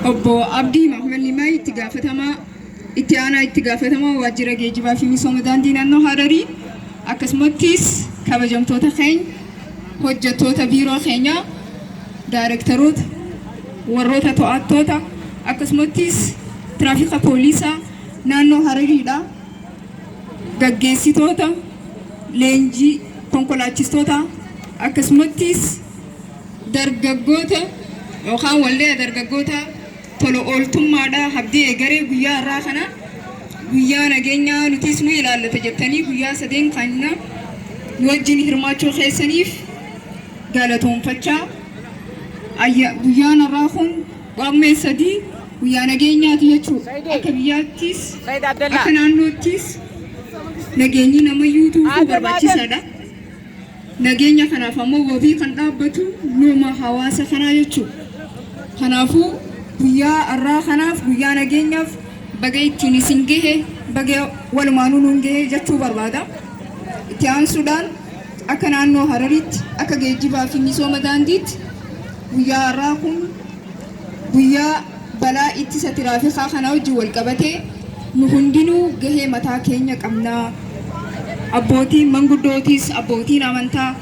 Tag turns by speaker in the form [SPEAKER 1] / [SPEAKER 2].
[SPEAKER 1] Obbo Abdii Mahmad Limaay, itti gaafatamaa itti aanaa itti gaafatamaa waajjira geejjibaa fi misooma daandii naannoo Hararii, akkasumattis kabajamtoota keenya hojjettoota biiroo keenyaa, daayirektaroota, warroota to'attoota, akkasumattis tiraafika poolisaa naannoo Harariidha, gaggeessitoota leenjii konkolaachistoota, akkasumattis dargaggoota yookaan waldaa dargaggoota tola ooltummaadha Abdii Egeree, guyyaa har'aa kana guyyaa nageenyaa nutis nu ilaallata jettanii guyyaa sadeen kana nu wajjin hirmaachuu keessaniif galatoonfachaa, guyyaan har'aa kun Qaammee 3 guyyaa nageenyaati jechuudha. Akka biyyaattis akka naannoottis nageenyi namayyuutuu barbaachisaadha. Nageenya kanaaf ammoo wabii kan dhaabbatu numa hawaasa kanaa jechuudha. Kanaafuu guyyaa har'aa kanaaf, guyyaa nageenyaaf, baga ittiin isin gahe, baga walumaanuu nuun gahe jechuu barbaada. Itti aansuudhaan akka naannoo Harariitti, akka geejjibaa fi misooma daandiitti, guyyaa har'aa kun guyyaa balaa ittisa tiraafikaa kana wajjin wal qabatee nu hundinuu gahee mataa keenya qabna. Abbootiin manguddootis, abbootiin amantaa,